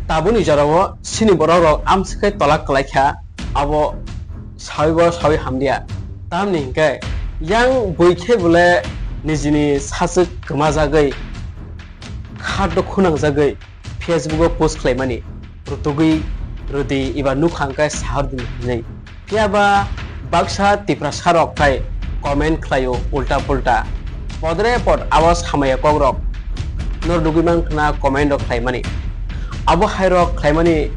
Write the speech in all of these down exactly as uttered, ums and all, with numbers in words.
Tabukni jorao chini borok rok amswk khe tola kwlai kha, abo sawi bo sawi hamliya. Tamni hinkhe yang bui khe bole nijini sachwk kwmajagwi, khat do khunangjagwi Facebook o post khlaimani rwtugwi rwdi eba nukha hwnkhe sahor di hinwi. Phiyaba baksa Tiprasa rok khai comment khlaio ulta pulta. Podre pod abo samaya kok rok no rwgwi mankha na comment rok khlaimani. Abo hai rok khlaimani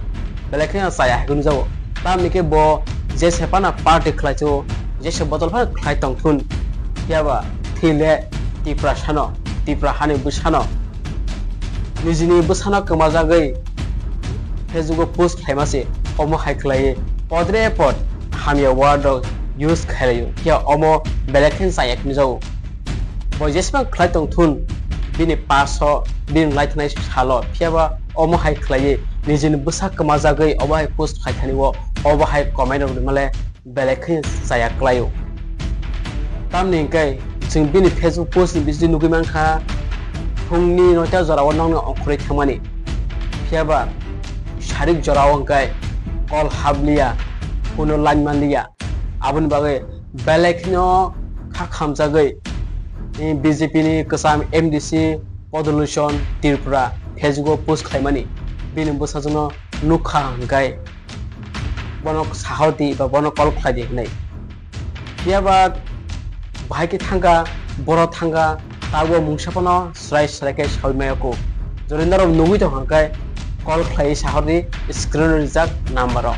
belai kheno chaya hai hwnwi jago. Tamni khe bo jese phano party khlaichu, jese botol phano khlai tongthun. Phiyaba thwi le Tiprasano, Tipra hani bwsano, nijini bwsano kwmajagwi Facebook o post khlaima se, omo hai khlaiwi podre pod hamya word rok use khairokyo, phiya omo belai khe chaya hwnwi jago. Bo jesma khlai tongthun bini past o, bini lai thanai salo, phiyaba omo hai khlaiwi nijini bwsa kwmajagwi obo hai post khlaithani o, obo hai comment rok rwmale belai khe chaya kwlaio. Tamni hinkhe chwng bini Facebook post ni bisingtwi nugwi mankha, phungni noita jorao nokni ongkhorwi thangmani. Phiyaba sarik jorao hinkhe call hapliya, kuno line manliya. Aboni bagwi belai kheno kha khamjagwi, eh, B J P ni kwcham M D C Podoluchon Tripura Facebook o post khlaimani. Bini bwsajwkno nukha hinkhe bono sahor di ba bono call khlai di hinwi. Phiyaba bahai khe thangkha, boro thangkha, tabuk mungsa phano srai srai khe saui maya kho. Jodi norok nugwi tongkha khe call khlaiwi sahor di screen o rijak number o.